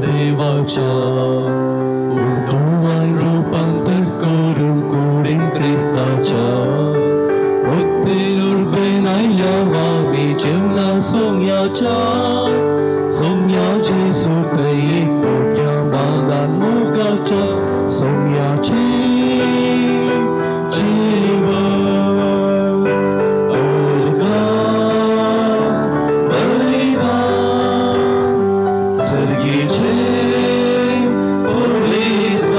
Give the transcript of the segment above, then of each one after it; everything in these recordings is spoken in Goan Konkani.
देवाच्या उर्दुवान रुपांतर करून कुडीन क्रिस्ताच्या भक्तीन उर्बेन आयल्या आमी जेवणा सोम्याच्या सोम्या जेजू थंय एकवटया बागान मोगाच्या सोम्याचे जेवण अर्घा बलिदान सर्गीचे पवित्र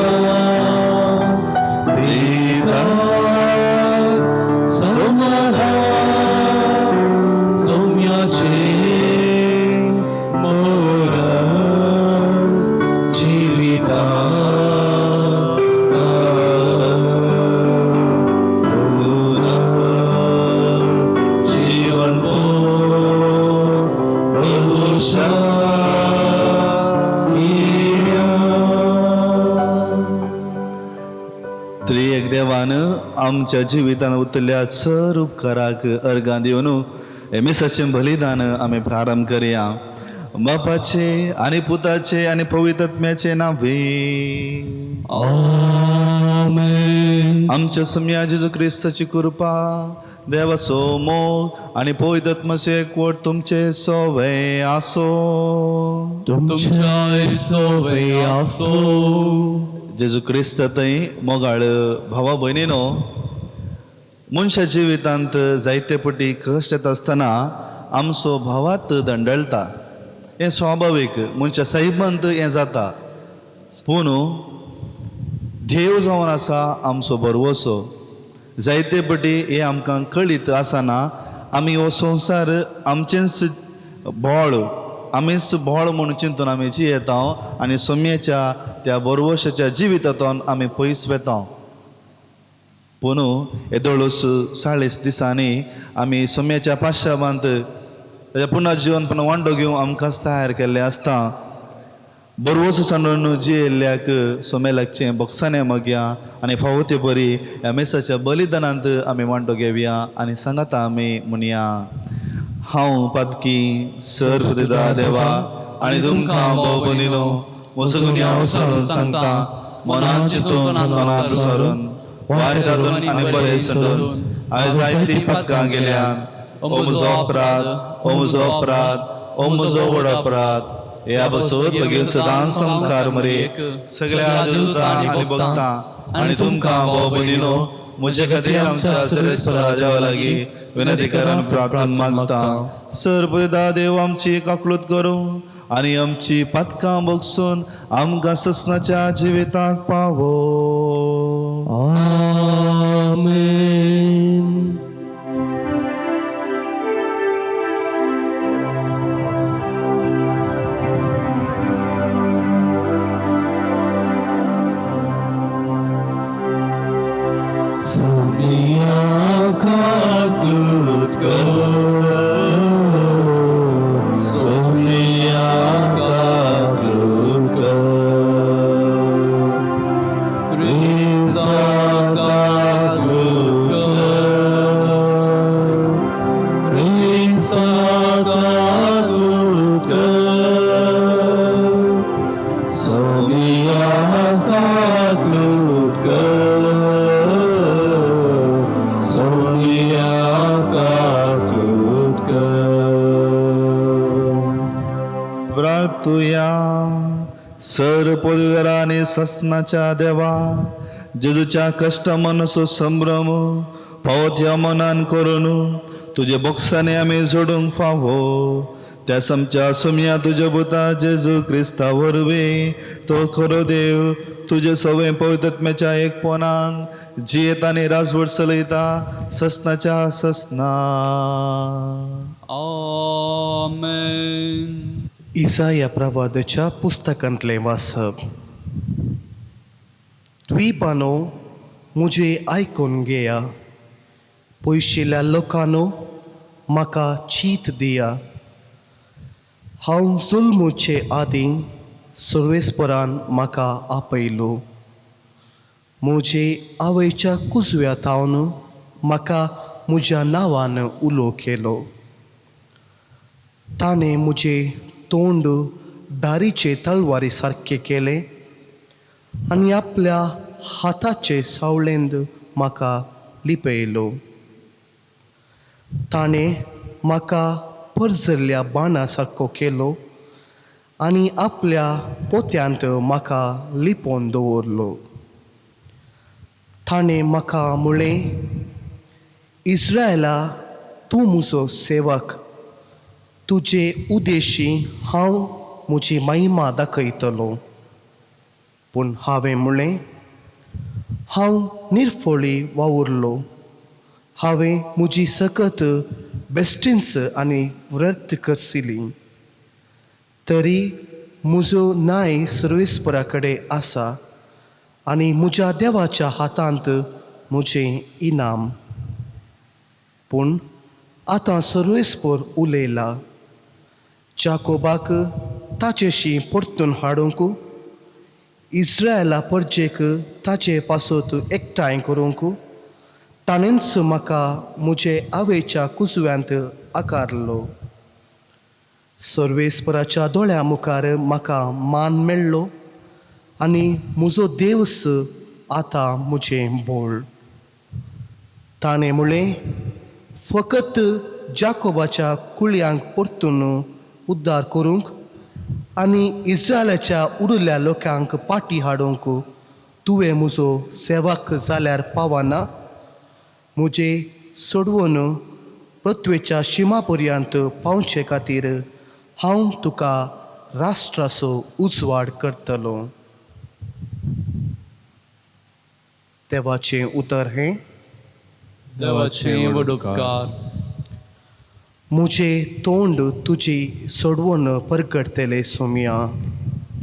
पिता समाधान सौम्याचे मरण जिविता जीवन भरोसा. त्रिएक देवान आमच्या जिवितान उतरल्या सर उपकाराक अर्गां दिवन हे मिसाचें बलिदान आमी प्रारंभ करया. बापाचे आनी पुताचे आनी पवित्र नावे. आमेन. आमच्या सुम्या जेजू क्रिस्ताची कृपा, देवाचो मोग आनी पवित्र आत्म्याचो एकवट तुमचे सोवे आसो. तुमच्या सोवे आसो. जेजू क्रिस्त थंय मोगाळ भावा भयणीनो, मनशा जिवितांत जायते पटी कश्ट येता आसतना आमचो भावात दंडळटा. हें स्वाभावीक, मनशा साहिबांत हें जाता. पूण देव जावन आसा आमचो भरवसो. जायते पटी हें आमकां कळीत आसना. आमी हो संवसार आमचेंच बोळ, आमीच बोळ म्हूण चिंतून आमी जियेता आनी सोम्याच्या त्या बरवशाच्या जिवितांतून आमी पयस वेता. पूण येदोळूच 40 दिसांनी आमी सोम्याच्या पाशाबांत ताच्या पुनर्जिवन पुन्हा वांटो घेवन आमकांच तयार केल्लें आसता. बरवसो सांडून जियेल्ल्याक सोमे लागचें बोक्साने मागया आनी फावो ते बरी ह्या मेसाच्या बलिदानांत आमी वांटो घेवया आनी सांगाता आमी म्हणया: हांव पातकी सर पिता देवा आनी तुमकां भाव भयणीनो म्हजो गुन्यांव सारून सांगता. मनान चिंतून, मनान सरून, वायट हातून आनी बरें सोडून हांवें जायतीं पातकां केल्यान. ओ म्हजो अपराध, ओ म्हजो अपराध, ओ म्हजो व्हड अपराध. ह्या बसोत लगीन सदांच सामकार मरे सगळ्या देवता आनी भक्तां आनी तुमकां भाव भयणीनो म्हजे खातीर आमच्या सर्वेस्परा देवा लागीं विनंती करान प्रार्थना मागता. सर पिता देव आमची काकळूत करूं आनी आमची पातकां बगसून आमकां ससनाच्या जिविताक पावो. आमेन. सोम्या काकळूत कर, सोम्या काकळूत कर, क्रिस्ता काकळूत कर, क्रिस्ता काकळूत कर, सोम्या काकळूत कर, सोम्या काकळूत कर. प्रार्थुया. सर पदवीधरा आनी ससनाच्या देवा, जेजूच्या कश्ट मनसो संभ्रम फावो त्या मनान करून तुजे बोक्सांनी आमी जोडूंक फावो त्या समच्या सुमया तुज्या पुता जेजू क्रिस्ता वरवीं, तो खरो देव, तुजे सवय पवित्रत्म्याच्या एकपणान जियेता आनी राजवट चलयता ससनाच्या ससना. आमेन. इसाया प्रवादाच्या पुस्तकांतलें वाचप. द्वीपानो, म्हजें आयकून घेया. पयशिल्ल्या लोकांनो, म्हाका चीत दिया. हांव जल्मुचे आदीं सर्वेस्परान म्हाका आपयलो. म्हजे आवयच्या कुजव्या थावन म्हाका म्हज्या नांवान उलो केलो. ताणें म्हजें तोंड दारीचे तलवारी सारकें केलें आनी आपल्या हाताचे सावळेंत म्हाका लिपयलो. ताणें म्हाका परजल्ल्या बाणा सारको केलो आनी आपल्या पोत्यांत म्हाका लिपोवन दवरलो. ताणें म्हाका म्हळें, इस्रायला तूं म्हजो सेवक, तुजे उदेशी हांव म्हजी महिमा दाखयतलो. पूण हांवें म्हळें, हांव निर्फळी वावुरलो, हांवें म्हजी सकत बेश्टीच आनी व्यर्थ करसिली, तरी म्हजो न्याय सर्वेस्परा कडेन आसा आनी म्हज्या देवाच्या हातांत म्हजें इनाम. पूण आतां सर्वेस्पर उलयला, जाकोबाक ताचेशी परतून हाडूंक, इस्रायला परजेक ताचे पासत एकठांय करूंक ताणेंच म्हाका म्हजे आवयच्या कुसव्यांत आकारलो. सर्वेस्पराच्या दोळ्या मुखार म्हाका मान मेळ्ळो आनी म्हजो देवस आतां म्हजें बोळ. ताणें म्हळें, फकत जाकोबाच्या कुळयांक परतून उद्धार करूंक आनी इस्रायलाच्या उरिल्ल्या लोकांक पाटी हाडूंक तुवें म्हजो सेवक जाल्यार पावना. म्हजे सोडवून पृथ्वेच्या शिमा पर्यंत पावचे खातीर हांव तुका राष्ट्राचो उजवाड करतलो. देवाचें उतर हें. देवाचे व्हड उपकार. म्हजें तोंड तुजी सोडवण परगटतलें सोमया.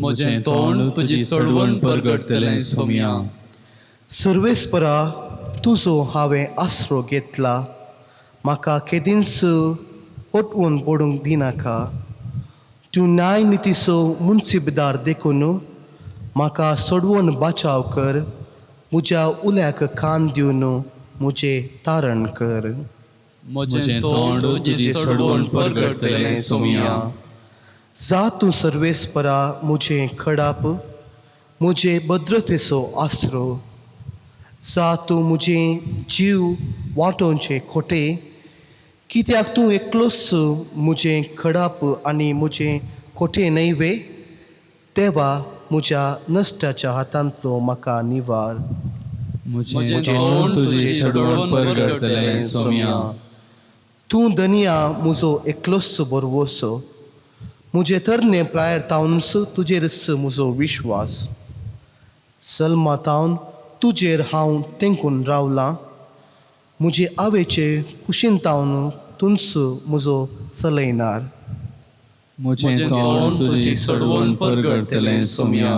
म्हजें तोंड तुजी सोडवण परगटतलें सोमया. सर्वेस्परा, तुजो हांवें आसरो घेतला, म्हाका केदींच पटवून पडूंक दिनाका. तूं न्याय नितीचो मुन्सिबदार देखून म्हाका सोडवून बाचाव कर, म्हज्या उल्याक कान दिवन म्हजें तारण कर. म्हजें तोंड तुजी सोडवण परगटतलें सोमया. जा तूं सर्वेस्परा म्हजें खडाप, म्हजे भद्रतेचो आसरो. जा तूं म्हजें जीव वाटोवचें खोटें, कित्याक तूं एकलोच म्हजें खडाप आनी म्हजें खोटें न्हय वे? देवा, म्हज्या नश्टाच्या हातांतलो म्हाका निवार. म्हजें तोंड तुजी सोडवण परगटतलें सोमया. तूं धनिया म्हजो एकलोच बरवसो, म्हजे तरणे प्रायर तावनच तुजेरच म्हजो विश्वास. सलमा तावन तुजेर हांव तेंकून रावलां, म्हजे आवयचे कुशीन तावन तूंच म्हजो चलयनार. म्हजें तोंड तुजी सोडवण परगटतलें सोमया.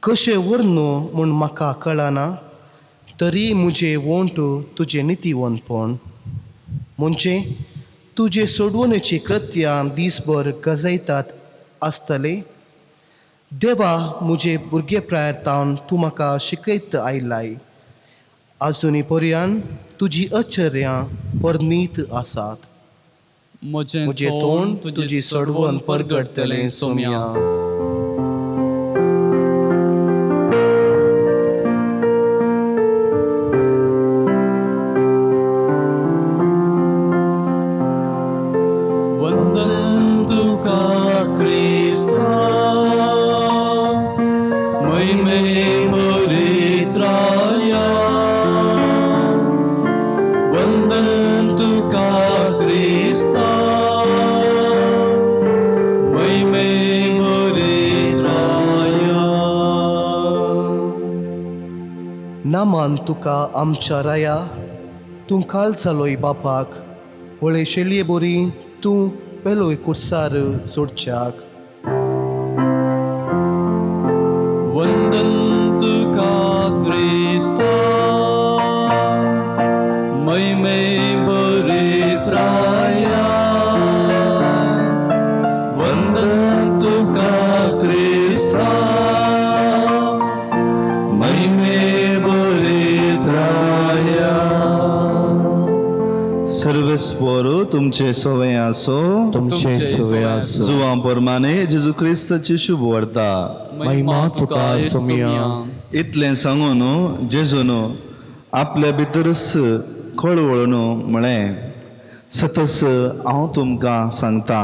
कशें व्हरनो म्हूण म्हाका कळना, तरी म्हजें वोंट तुजें नितीवंतपण. म्हणजे तुजे सोडवणेची कृत्यां दीसभर गजयतात आसतले. देवा, म्हजे भुरगे प्रायर तावन तूं म्हाका शिकयत आयलाय, आजुनी पर्यान तुजी अचर्यां परनीत आसात. म्हजें म्हजें तोंड तुजी सोडवण परगटतलें सोमया. वंदन तुका क्रिस्ता, महिमे पवित्राया. वंदन तुका क्रिस्ता, महिमे पवित्राया. नामान तुका आमच्या राया, तूं काल जालोय बापाक, वळे शेलये बोरी तूं पेलोय कुर्सार जोडच्याक. वंदन तुका क्रिस्ता, महिमे पवित्राया. वंदन तुका क्रिस्ता, महिमे पवित्राया. सर्वेस्पर पोर तुमचे सवय आसो. तुमचे सुवे आसो. जुवां परमाने जेजू क्रिस्ताची शुभ वार्ता. महिमा तुका सोमिया. इतलें सांगून जेजून आपल्या भितरच कळवळून म्हळें, सतस हांव तुमकां सांगता,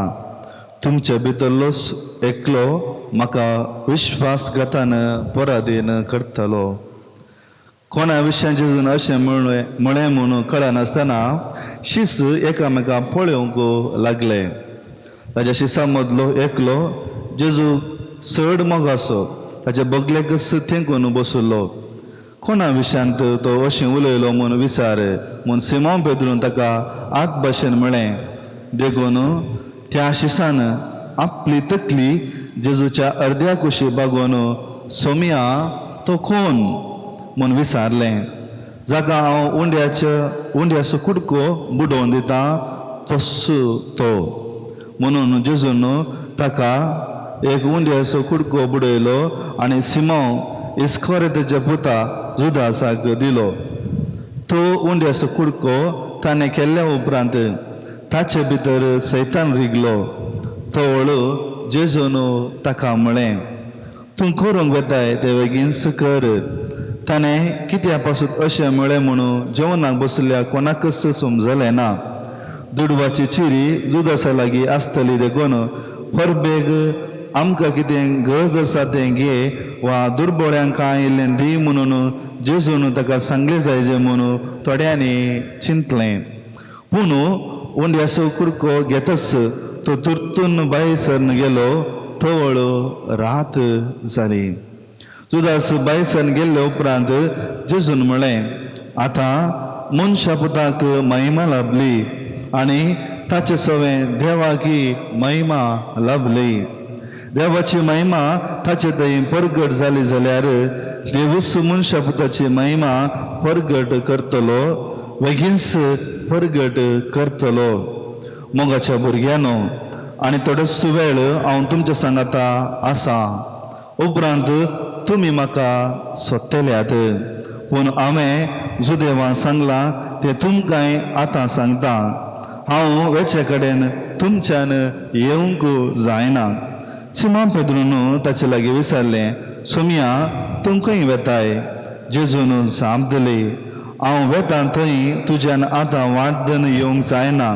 तुमचे भितरलोच एकलो म्हाका विश्वासघातान पराधीन करतलो. कोणा विशयान जेजून अशें म्हणलें म्हळें म्हणून कळनासतना शीस एकामेकां पळोवंक लागले. ताच्या शिसां मदलो एकलो जेजू चड मोगासो ताच्या बगलेकच तेंकून बसलो. कोणा विशयांत तो अशें उलयलो म्हूण विचार म्हूण सिमांव पेद्रून ताका आत भाशेन म्हळें. देखून त्या शिसान आपली तकली जेजूच्या अर्द्या कुशी बागोवन, सोमया तो कोण म्हूण विचारलें. जाका हांव उंड्याचो कुडको बुडोवन दिता तस्स तो. म्हणून जेजून ताका एक उंड्याचो कुडको बुडयलो आनी सिमांव इस्कोरेताच्या पुता जुदासाक दिलो. तो उंड्याचो कुडको ताणें केल्ल्या उपरांत ताचे भितर सैतान रिगलो. तवळ जेजून ताका म्हळें, तूं करूंक वेताय तें बेगीनच कर. ताणें कित्या पासून अशें म्हळें म्हणून जेवणाक बसल्या कोणाकच समजलें ना. दुडवाची चिरी जुदासा लागीं आसतली देखून परबेग आमकां कितें गरज आसा तें घे वा दुर्बोळ्यांक कांय इल्लें दी म्हणून जेजून ताका सांगलें जायजे म्हणून थोड्यांनी चिंतलें. पूण उंड्याचो कुडको घेतच तो तुरतून भायर सरन गेलो. तवळ रात जाली. जुदास भायर सरन गेल्ले उपरांत जेजून म्हळें, आतां मनशा पुताक महिमा लाभली आनी ताचे सवें देवाकी महिमा लाभली. देवाची महिमा ताचे थंय परगट जाली जाल्यार देवूच मनशा पुताची महिमा परगट करतलो, बेगीनच परगट करतलो. मोगाच्या भुरग्यानो, आनी थोडोसो वेळ हांव तुमच्या सांगाता आसा, उपरांत तुमी म्हाका सोदतल्यात. पूण हांवें जुदेवान सांगलां तें तुमकांय आतां सांगता, हांव वेचे कडेन तुमच्यान येवंक जायना. सिमा पेद्रून ताचे लागीं विचारलें, सोमया तूं खंय वेताय? जेजून जाप दिली, हांव वेतां थंय तुज्यान आतां वाट येवंक जायना,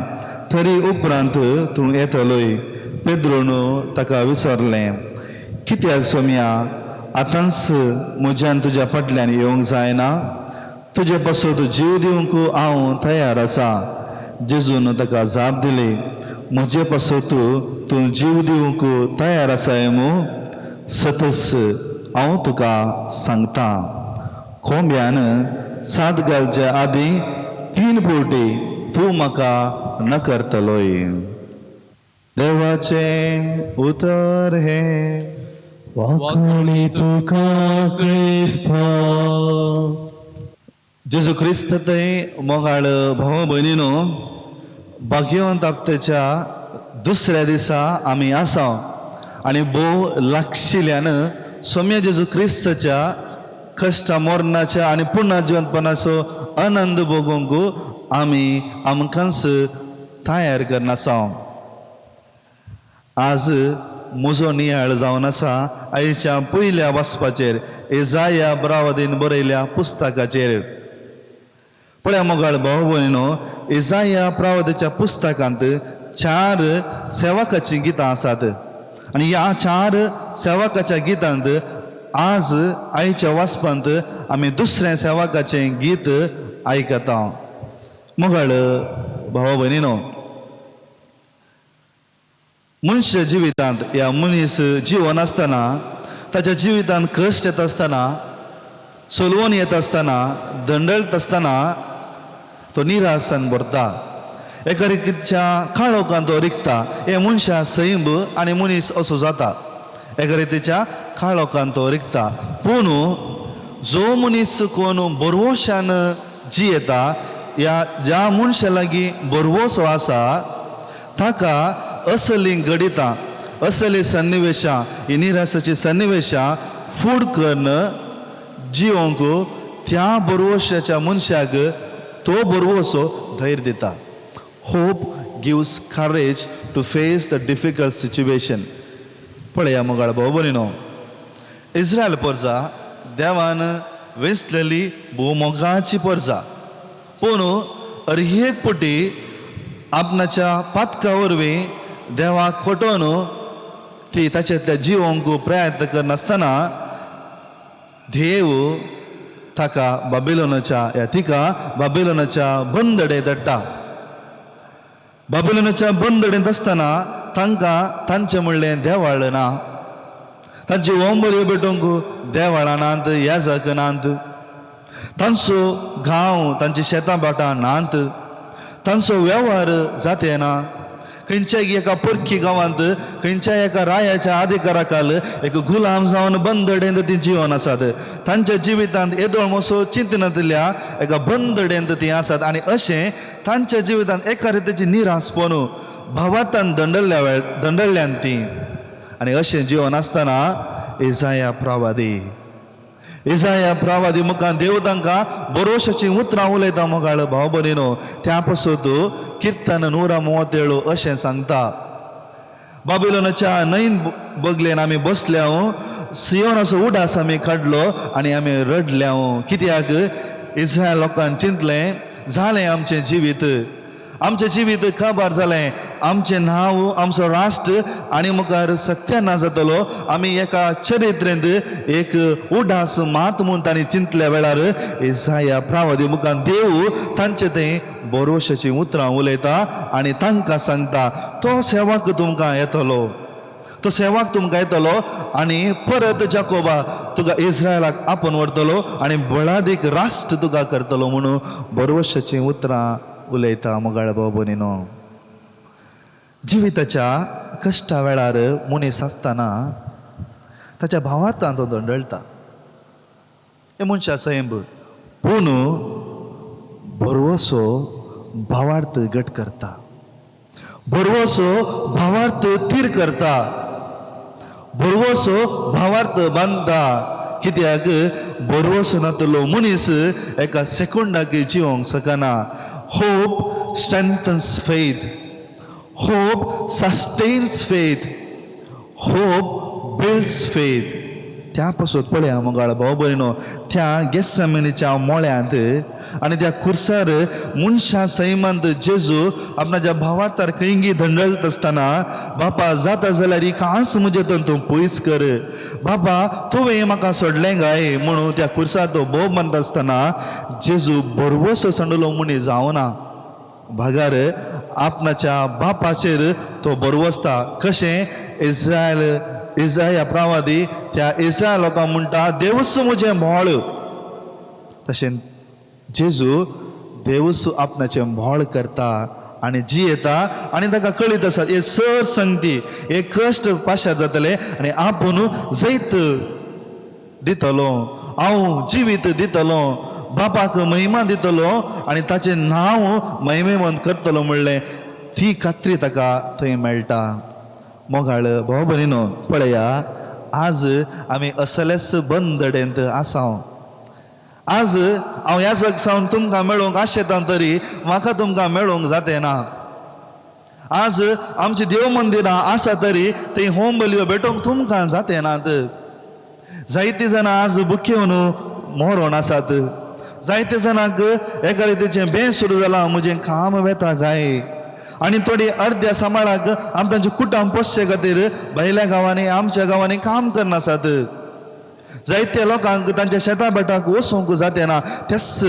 तरी उपरांत तूं येतलोय. पेद्रून ताका विचारलें, कित्याक सोमया आतांच म्हज्यान तुज्या फाटल्यान येवंक जायना? तुजे पासत जीव दिवंक हांव तयार आसा. जेजून ताका जाप दिली, म्हजे पासत तूं जीव दिवंक तयार आसाय मू? सतस हांव तुका सांगता, कोंब्यान सात घालचे आदीं 3 फावटी तूं म्हाका नकरतलोय. देवाचें उतर हें. वाखाणी तुका क्रिस्ता. जेजू क्रिस्त थंय मोगाळ भाव भयणीनो, भाग्यवंत हप्त्याच्या दुसऱ्या दिसा आमी आसा आनी भोव लागशिल्ल्यान सोम्या जेजू क्रिस्ताच्या कश्टा मरणाच्या आनी पुनर्जिवंतपणाचो आनंद भोगूंक आमी आमकांच तयार करना. आज म्हजो नियाळ जावन आसा आयच्या पयल्या वाचपाचेर, इजाया ब्रावदीन बरयल्या पुस्तकाचेर. पळया मोगाळ भाव भयणो, इजाया प्रावदीच्या पुस्तकांत 4 सेवकाचीं गितां आसात आनी ह्या 4 सेवकाच्या गितांत आज आयच्या वाचपांत आमी दुसऱ्या सेवकाचें गीत आयकता. मोगाळ भाव भयणीनो, मनशाच्या जिवितांत ह्या मनीस जिवन आसतना ताच्या जिवितांत कश्ट येता आसतना, सोलवण येता आसतना, दंडळत आसतना तो निरासान भरता, एका रितीच्या काळोखान तो रिगता. हे मनशा सैम आनी मनीस असो जाता, एका रितीच्या काळोखान तो रिगता. पूण जो मनीस कोण बरवशान जियेता, ह्या ज्या मनशा लागीं बरवसो आसा ताका असलीं घडितां, असलीं सन्निवेशां, ही निरासाची सन्निवेशां फूड करून जिवंक त्या बरवशाच्या मनशाक तो बरवसो धैर्य दिता. Hope gives courage to face the difficult situation. पळया मोगाळ भाव भयणीनो, इस्रायल परजा देवान वेंचलेली भोवमोगाची परजा, पूण एक पटी आपणाच्या पातका वरवीं देवाक फटोवन ती ताच्यातल्या जिवोंक प्रयत्न करनासतना देव ताका बाबिलोनाच्या या तिका बाबिलोनाच्या बंदडे धाडटा. बाबिलोनाच्या बंदडेंत आसतना तांकां तांचें म्हणलें देवाळ ना, तांची ओंबरी भेटोवंक देवाळां नात, याजक नात, तांचो गांव तांची शेतां भाटां नात, तांचो वेव्हार जाते ना. खंयच्याय एका परकी गांवांत खंयच्याय एका रायाच्या अधिकाराखाल एक गुलाम जावन बंदडेंत ती जिवन आसात. तांच्या जिवितांत येदोळ मोसो चिंतनातल्या एका बंदडेंत ती आसात आनी अशें तांच्या जिवितांत एका रितीची निरासपण भावातान दंडल्या वेळ दंडल्यान ती. आनी अशें जिवन आसतना इजाया प्रवादी, इजाया प्रवादी मुखार देव तांकां बरोशाचीं उतरां उलयता. मोगाळ भाव भयणीनो, त्या पासत किर्तन 137 अशें सांगता, बाबिलोनाच्या न्हंयन बगलेन आमी बसल्याव, सियोनाचो उडास आमी काडलो आनी आमी रडल्याव. कित्याक इस्रायल लोकान चिंतलें, जालें आमचें जिवीत, आमचें जिवीत काबार जालें, आमचें नांव आमचो राष्ट्र आनी मुखार सत्यानाश जातलो, आमी एका चरित्रेंत एक उडास मात म्हूण तांणी चिंतल्या वेळार इजाया प्रावदी मुखार देव तांचे थंय भरोशाचीं उतरां उलयता आनी तांकां सांगता, तो सेवाक तुमकां येतलो, तो सेवाक तुमकां येतलो आनी परत जाकोबा तुका इस्रायलाक आपोवन व्हरतलो आनी बळादीक राष्ट्र तुका करतलो म्हणून भरवशाचीं उतरां उलयता. मोगाळ भाव भयणीनो, जिविताच्या कश्टा वेळार मनीस आसतना ताच्या भावार्थान तो दंडळटा, हे मनशा सैंब, पूण भरवसो भावार्थ घट करता, भरवसो भावार्थ थीर करता, भरवसो भावार्थ बांदता. कित्याक भरवसो नातलो मनीस एका सेकंडाक जिवंक शकना. Hope strengthens faith, hope sustains faith, hope builds faith. त्या पासत पळया मोगाळ भाव भयणो, त्या गेसमिनीच्या मोळ्यांत आनी त्या खुर्सार मनशा सैमांत जेजू आपणाच्या भावार्थार खंयगी धंडळत आसतना, बापा जाता जाल्यार ही कांच म्हजें तूं पयस कर, बाबा तुवें म्हाका सोडलें गाय म्हणून त्या खुर्सार तो भोव म्हणटा आसतना जेजू भरवसो सांडलो मनीस जावना, भागार आपणाच्या बापाचेर तो भरवसता. कशें इस्रायल इजाया प्रावादी त्या इस्रायल लोकांक म्हणटा, देवूच म्हजें म्होळ, तशें जेजू देवूच आपणाचें म्होळ करता आनी जियेता आनी ताका कळीत आसा हे सर संगती हे कश्ट पाशार जातले आनी आपूण जैत दितलो, हांव जिवीत दितलो, बापाक महिमा दितलो आनी ताचें नांव महिमेवंत करतलो म्हणलें ती खात्री ताका थंय मेळटा. मोगाळ भाव भयणीनो, पळया आज आमी असलेच बंदडेंत आसा. आज हांव ह्या जग सावन तुमकां मेळोवंक आशेतां तरी म्हाका तुमकां मेळोवंक जाते ना. आज आमची देव मंदिरां आसा तरी थंय होम बलयो भेटोवंक तुमकां जाते नात. जायतीं जाणां आज बुकेवन मरोण आसात, जायते जाणांक एका रितीचें बें सुरू जालां, म्हजें काम वेता जाय, आनी थोडी अर्द्या सांबाळाक आमचे कुटुंब पोसचे खातीर भायल्या गांवांनी आमच्या गांवांनी काम करनासात. जायते लोकांक तांच्या शेता बेटाक वचूंक जाते ना. त्याच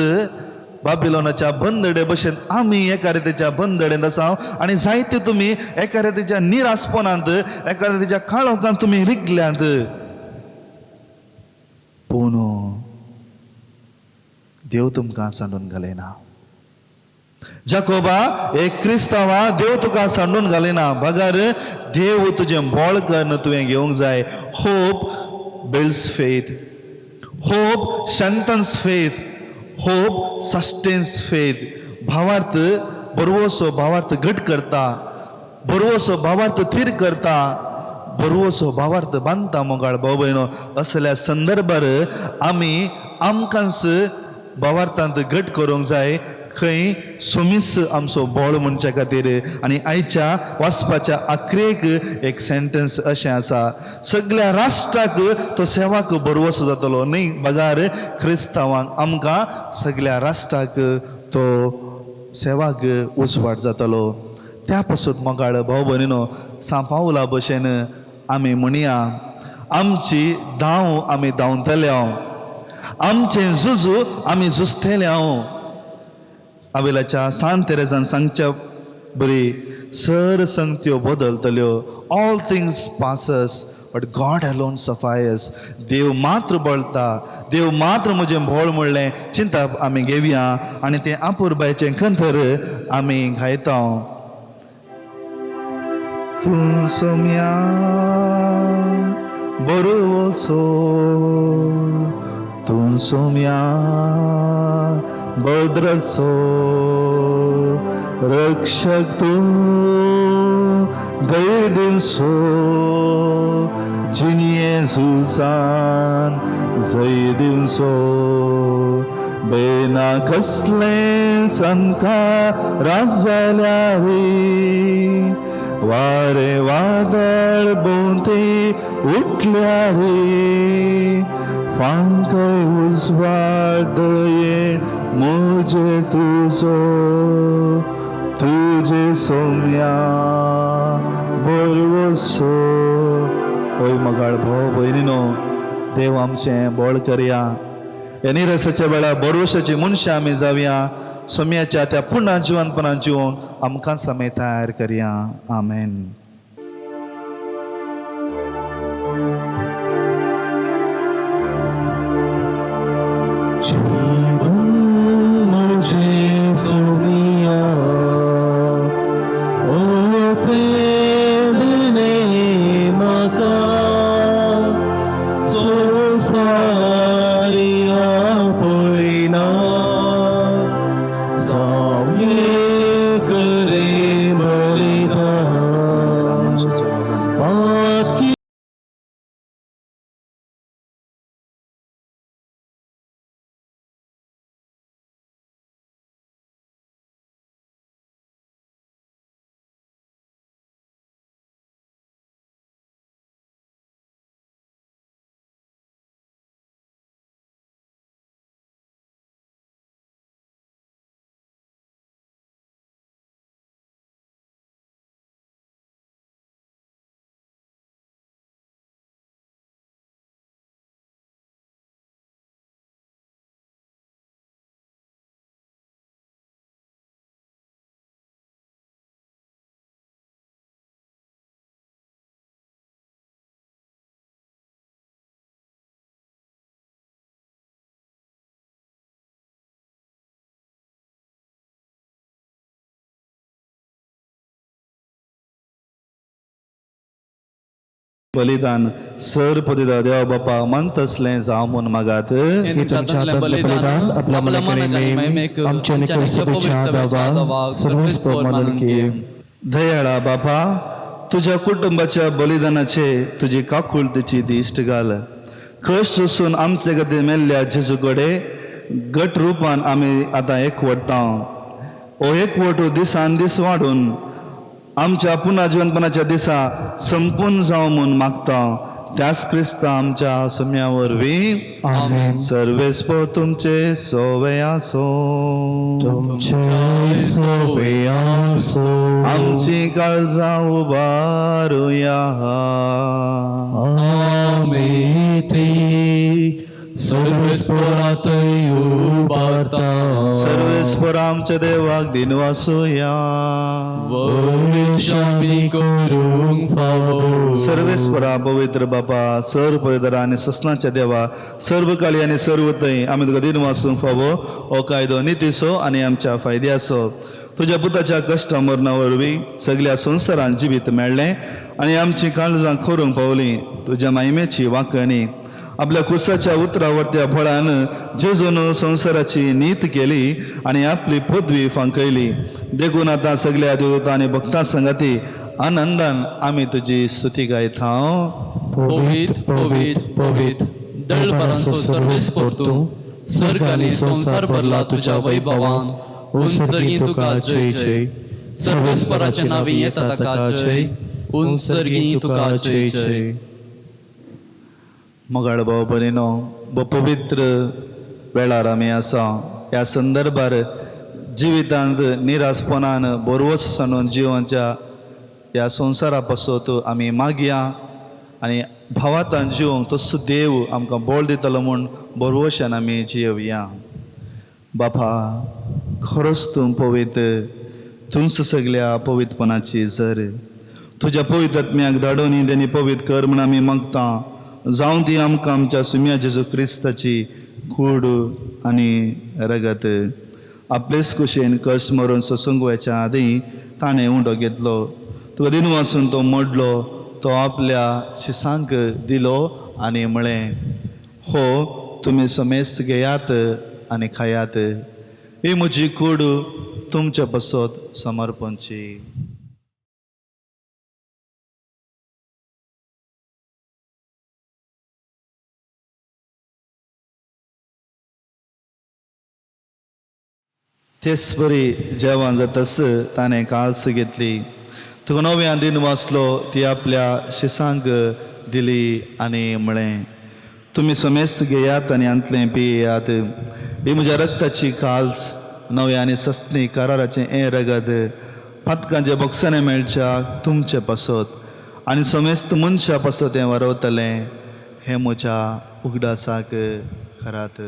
बाबिलोनाच्या बंदडे भशेन आमी एका रितीच्या बंदडेंत आसा आनी जायते तुमी एका रितीच्या निरासपणांत एका रितीच्या काळोखांत तुमी रिगल्यांत, पूण देव तुमकां सांडून घालयना. जाकोबा एक क्रिस्तांवा, देव तुका सांडून घालिना, बगर देव तुजें बळ करून तुवें घेवंक जाय. Hope builds faith, hope strengthens faith, hope sustains faith. भावार्थ बरवसो भावार्थ घट करता, बरवसो भावार्थ थीर करता, बरवसो भावार्थ बांदता. मोगाळ भाव भयणो, असल्या संदर्भार आमी आमकांच भावार्थांत घट करूंक जाय. खंय सोमीस आमचो बोळ म्हणच्या खातीर. आनी आयच्या वाचपाच्या आखरेक एक सेंटन्स अशें आसा, सगल्या राष्ट्राक तो सेवाक बरवसो जातलो न्ही बगार क्रिस्तांवांक आमकां सगल्या राष्ट्राक तो सेवाक उजवाड जातलो. त्या पासून मोगाळ भाव भयणीनो सांपावला भशेन आमी म्हणया, आमची धांव आमी धांवतले, आमचें झुजू आमी झुजतले. आवेलाच्या सान तेरेजान सांगच्या बरी sir संगत्यो बदलतल्यो. All things passes but God alone suffices. देव मात्र बळता, देव मात्र म्हजें भोळ म्हणलें चिंताप आमी घेवया आनी तें आपुरबायचें खंतर आमी घायता. तूं सोम्या बरो सो, तूं सोम्या भद्रसो, रक्षक तूं धैर्य दिवसो, जिणये झुजान जय दिवसो, बेना कसले संकारात जाल्यार वारे वादळ भोंवती उठल्यार फांकय उजवाड दये म्हजे तुजो, तुजे सोम्या बरवसो. ओय मगाळ भाव भयणीनो, देव आमचें बळ करया. ह्या निरसाच्या वेळार बरवशाची मनशां आमी जावया. सोम्याच्या त्या पुर्ण जिवनपणान जिवंक आमकांच आमी तयार करया. आमेन. जीवन मुझे सोमिया ओ पेदने मका सोसारिया पोयना सावये करे मरिदा पाकी बलिदान सर पदिदा देवा बापा मानतसलें जावं म्हूण मागात. हे तुमच्या हातांतलें बलिदान आपल्या मनाक महिमेक आमच्या आनी सभेच्या दावा सर्वस्व मानून घे. दयाळा बापा, तुज्या कुटुंबाच्या बलिदानाचे तुजी काकुळतेची दिश्ट घाल. कश्ट सोसून आमचे खातीर मेल्ल्या जेजू कडेन गट रुपान आमी आतां एकवटता. हो एकवट दिसान दीस वाडून आमच्या पुनर्जीवनपणाच्या दिसा संपूर्ण जावं म्हूण मागता. त्याच क्रिस्ता आमच्या सोम्या वरवीं. आमेन. सर्वेस्पो तुमचे सोवे आसो. तुमचे सोवे आसो. आमची काळजां उबारुया. आमी ती सर्वेस्परात उबारता. सर्वेस्पर आमच्या देवाक दिनवासुया. वैशामी करूंक फावो. सर्वेस्परा पवित्र बापा, सर्व पवित्र आनी ससनाच्या देवा, सर्व काळी आनी सर्व थंय आमी तुका दिनवासूंक फावो. हो कायदो नितीचो आनी आमच्या फायद्याचो. तुज्या पुताच्या कश्टा मरणा वरवीं सगल्या संवसारान जिवीत मेळ्ळें आनी आमची काळजां करूंक पावलीं. तुज्या माहिमेची वांकणी आपल्या कुसाच्या उतरावरत्या बळान जेजून संवसाराची नीत केली आनी आपली पदवी फांकयली. देखून आतां सगल्या देवता आनी भक्तां संगाती आनंदान आमी तुजी स्तुती गायता. पवित्र पवित्र पवित्र दळपरांचो सर्वेस्पर तूं, सर्ग आनी संवसार भरला तुज्या वैभवान. उंसर्गी तुका जय जय. सर्वेस्पराच्या नांवी येता ताका जय, उंसर्गी तुका जय जय. मोगाळ भाव भयणीनो, पवित्र वेळार आमी आसा. ह्या संदर्भार जिवितांत निरासपणान बरवस सांडून जिवनच्या ह्या संवसारा पासत आमी मागया आनी भावातान जिवंक तसो देव आमकां बळ दितलो म्हूण बरवशान आमी जियोवया. बापा, खरोच तूं पवित्र, तूंच सगल्या पवित्रपणाची जर. तुज्या पवित्र आत्म्याक धाडून तेणी पवित्र कर म्हूण आमी मागता. जावं ती आमकां आमच्या सुम्या जेजू क्रिस्ताची कूड आनी रगत. आपलेच कुशेन कश्ट मरून सोसूंक वयच्या आदीं ताणें उंडो घेतलो, तुका दिन वासून तो मोडलो, तो आपल्या शिसांक दिलो आनी म्हळें, हो तुमी समेस्त घेयात आनी खायात, ही म्हजी कूड तुमचे पासत समर्पणची. तेच बरी जेवण जातस ताणें काल्स घेतली, तुका नव्या दिन वाचलो, ती आपल्या शिसांक दिली आनी म्हळें, तुमी समेस्त घेयात आनी आंतलें पियात, ही म्हज्या रक्ताची काल्स, नव्या आनी सस्नी कराराचें हें रगत पातकांच्या बक्षांनी मेळच्या तुमचे पासत आनी समेस्त मनशा पासत हें वरवतलें, हें म्हज्या उगडासाक करात.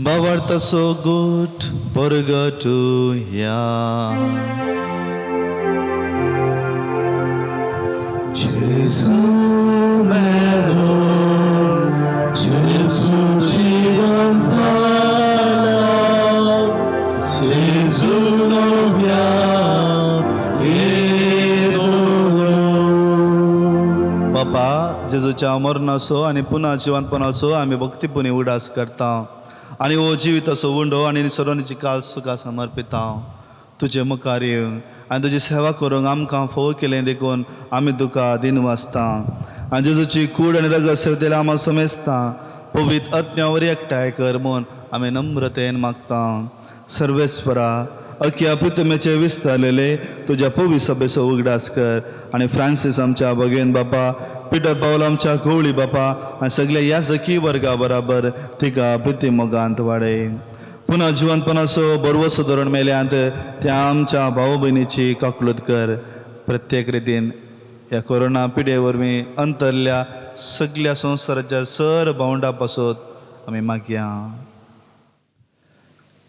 बाबार्थाचो गोठ परगटुया. जेजू मेलो, जेजू जिवन जाला, जेजू नव्या येदोळो. बापा, जेजूच्या मरणाचो आनी पुन्हा जिवनपणाचो आमी भक्तीपुणी उडास करता आनी हो जिविताचो उंडो आनी सरोनीची काल सुखा समर्पिता. तुजे मुखार येवन आनी तुजी सेवा करूंक आमकां फोव केलें देखून आमी तुका दिन वाचता. आनी जेजूची कूड आनी रगत सेवतेले आमकां समेजता. पवित्र आत्म्या वरी एकठांय कर म्हूण आमी नम्रतेन मागता. सर्वेस्परा, अख्या प्रितमेचे विस्तारलेले तुज्या पवी सभेचो उगडास कर आनी फ्रांसीस आमच्या भगेन बापा, पिटर पावल आमच्या गवळी बापा आनी सगल्या ह्या जकी वर्गा बराबर तिका प्रिती मोगांत वाडय. पुन्हा जिवनपणाचो बरवसो धोरण मेल्यांत त्या आमच्या भाव भयणीची काकलूत कर. प्रत्येक रितीन ह्या कोरोना पिडे वरवीं अंतरल्या सगल्या संवसाराच्या सर भावंडा पासत आमी मागया.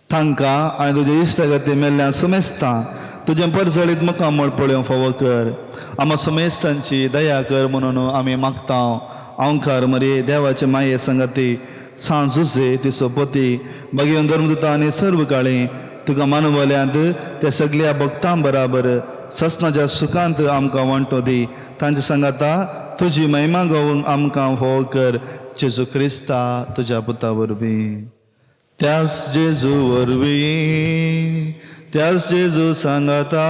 तांकां आनी तुज्या इश्टागती मेल्ल्या सुमेस्ता तुजें परजळीत मुखामळ पळोवंक फावो कर. आमा सुमेस्तांची दया कर म्हणून आमी मागता. ओंकार मरे देवाचे माये संगती सांज जुजे ती सोपती बागेवन धर्मदूता आनी सर्व काळी तुका मानवल्यांत त्या सगल्या भक्तां बराबर ससनाच्या सुखांत आमकां वांटो दी. तांचे सांगाता तुजी महिमा गावंक आमकां फावो कर. जेजू क्रिस्ता तुज्या पुता वरवीं. त्यास जेजू वरवीं, त्यास जेजू सांगाता,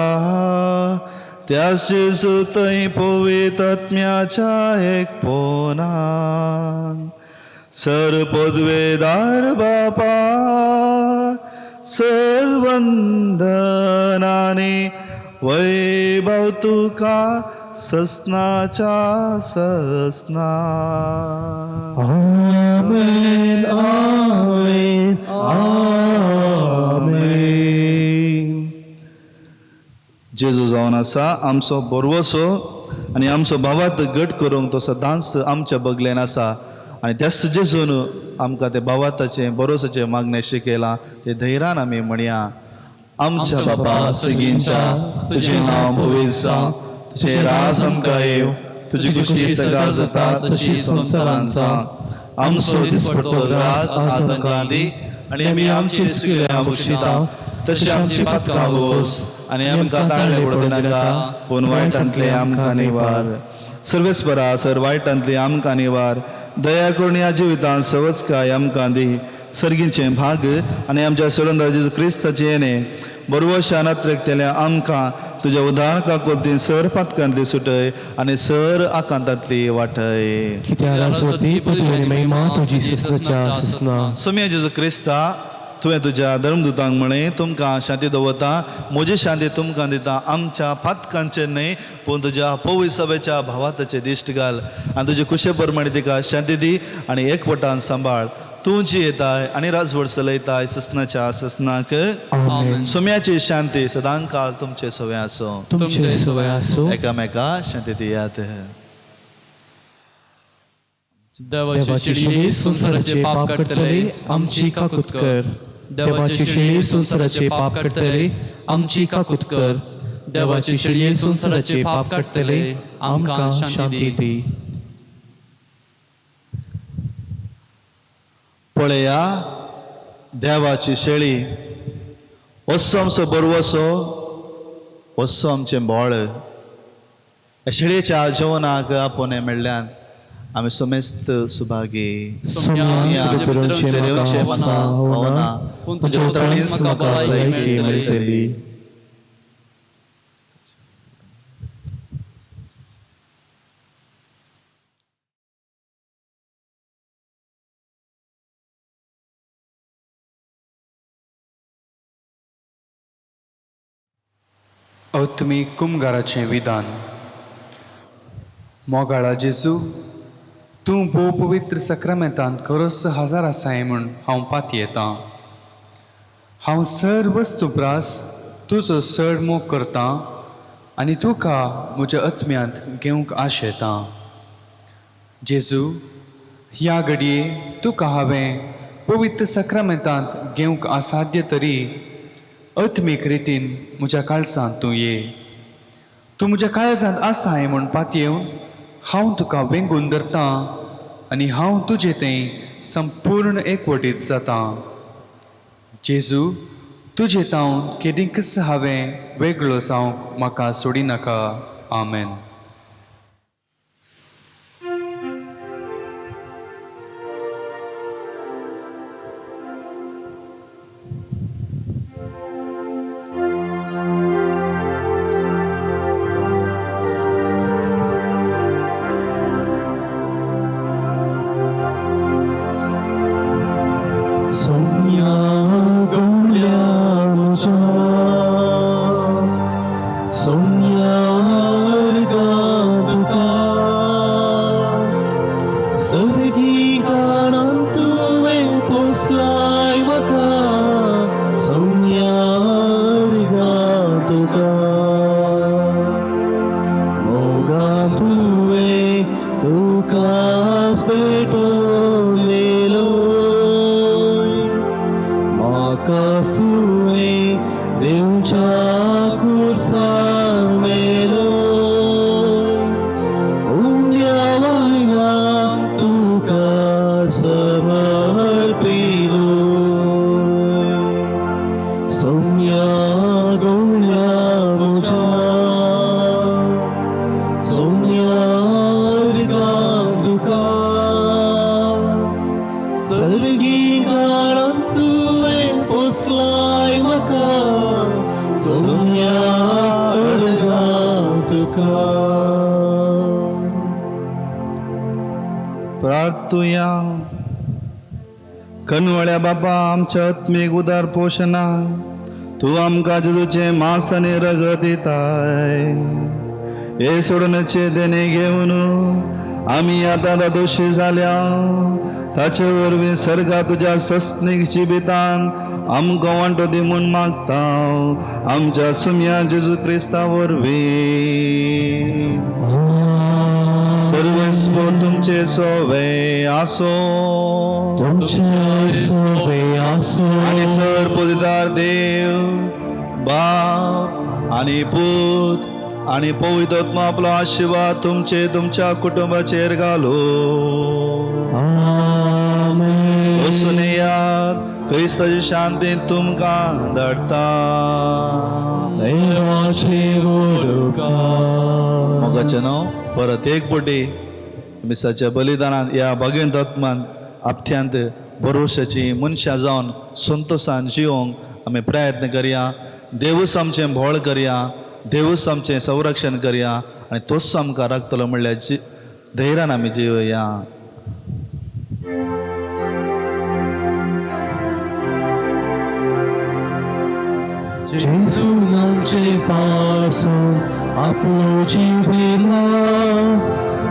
त्यास जेजू थंय पवित्र आत्म्याच्या एकपणान सर पदवेदार बापा सर वंदनानी वैभव तुका ससनाच्या ससना. आमेन, आमेन, आमेन. जेजू जावन आसा आमचो बरवसो आनी आमचो भावात घट करूंक तो सदांच आमच्या बगलेन आसा आनी त्याच जेजून आमकां ते भावाताचें बरोसाचें मागणें शिकयलां ते धैर्यान आमी म्हणया. आमच्या बापा सगींच्या, तुजें नांव पवित्र जावं, तुजें राज आमकां येवं, तुजी खुशी सगळा जाता तशी संवसारांत जावं. आमचो दिसपट्टो राज आज आमकां दी आनी आमी आमची चुकिल्ल्या बक्षिता तशी आमची पातकां बोस आनी आमकां ताळ्ळे पडूं नाका, पूण वायटांतले आमकां निवार. सर्वेस्परा, सर वायटांतले आमकां निवार. दया करून ह्या जिवितांत सवचकाय आमकां दी. सर्गीचें भाग आनी आमच्या सोडंदार जेजू क्रिस्ताचें येणें बरवशान अत्रेकतेल्या आमकां तुज्या उदार काकुलतीन सर पातकांतली सुटय आनी सर आकांतांतली वाटय. कित्याक राजवती पदवी आनी महिमा तुजी ससनाच्या ससना. सोम्या जेजू क्रिस्ता, तुवें तुज्या धर्मदूतांक म्हळें, तुमकां शांती दवरता, म्हजी शांती तुमकां दिता. आमच्या पातकांचेर न्हय पूण तुज्या पवित्र सभेच्या भावाताचेर दिश्ट घाल आनी तुजे कुशे प्रमाणे तिका शांती दी आनी एकवटान सांबाळ. तूं जी येताय आनी राजवट चलयताय ससनाच्या ससनाक. आमेन. सोम्याची शांती सदांकाळ तुमचे सवे आसूं. तुमचे सवय आसूं. एकामेका शांती दियात. देवाची शिडी संवसाराचे पाप काडटले, आमची काकूत कर. देवाची शेळी संवसाराचे पाप काडटले, आमची काकूत कर. देवाची शेळी संवसाराचे पाप काडटले, आमकां शांती दी. पळया देवाची शेळी, वसो आमचो बरवसो, वसो आमचें बोळ. ह्या शेळयेच्या जेवणाक आपोवणें मेळ्ळ्यान आमी समेस्त सुभागी. सोम्या, तुजें म्हाका पावना, पूण तुज्या उतरांनीच म्हाका भलायकी मेळटली. आत्मीक कुमगाराचें विधान. मोगाळा जेजू, तूं भोव पवित्र सक्रामेंतांत खरोच हजार आसाय म्हूण हांव पातयेतां. हांव सर वस्तू प्रास तुजो चड मोग करतां आनी तुका म्हज्या आत्म्यांत घेवंक आशेतां. जेजू, ह्या घडये तुका हांवें पवित्र सक्रामेंतांत घेवंक असाध्य तरी आत्मीक रितीन म्हज्या काळजांत तूं ये. तूं म्हज्या काळजांत आसाय म्हूण पातयेवन हांव तुका वेंगून धरतां आनी हांव तुजे थंय संपूर्ण एकवटीत जातां. जेजू, तुजे तावन केदींकच हांवें वेगळो जावंक म्हाका सोडिनाका. आमेन. सोम्या गवळ्या म्हज्या, सोम्या अर्गां तुका, सर्गी गाणान तुवें पोसलाय म्हाका, सोम्या अर्गां तुका. मोगान तुवें तुकाच पेटोवन दिलो, म्हाका तुवें दिवच्या खुर्सान मेलो. उण्या वायना तुका समर्पिलो, सोम्या गवळ्या म्हज्या, सोम्या अर्गां तुका, सर्गी काळान तुवें पोसलाय म्हाका, सोम्या अर्गां तुका. प्रार्थुया. कनवळ्या बाबा, आमच्या आत्मीक उदार पोशणा तूं आमकां जेजूचें मांस आनी रगत दिताय. हे सोडूनचे देणे घेवन आमी आतां दोशी जाल्या. ताचे वरवीं सर्गा तुज्या सस्नीक जिवितान आमकां वांटो दी म्हूण मागता, आमच्या सुम्या जेजू क्रिस्ता वरवीं. सर्वेस्प तुमचे सोवे आसो. तुमचे सवे आसो. आनी सर पोदिदार देव बाप आनी पूत आनी पवित्र आत्मा आपलो आशिर्वाद तुमचे तुमच्या कुटुंबाचेर घालो. आमेन. वचून येयात, क्रिस्ताची शांती तुमकां धाडटा. देवाचे उपकार. मोगाचें नांव परत एक पटी मिसाच्या बलिदानान ह्या भाग्यवंत आत्मान आपत्यांत भरोशाची मनशां जावन संतोशान जिवंक आमी प्रयत्न करया. देवूच आमचें भोळ करया. देवूच आमचें संरक्षण करया आनी तोच आमकां राखतलो म्हणल्यार जी धैर्यान आमी जिवया. जेजून आमचे पासून आपलो जीव दिला,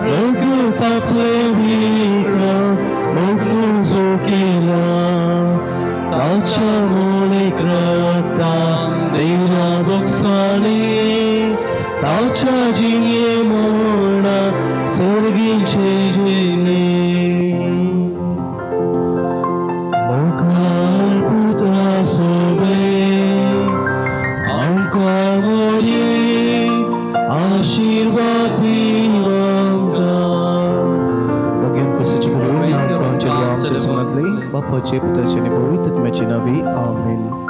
रगत आपले विकला मग्न जो केला, ताच्या मोलेक रक्तान दिला बोगसाणे, ताच्या जिणे मोडा सर्गीचे जिणे. मोगाळ पुत्रा सोबे आमकां मोरये आशिर्वाद आमकां. भगवान कुशीची करून आमकां आमच्या जीवांतले बापाचे पुताचे आनी पवित्र आत्म्याचे नांवी आमेन.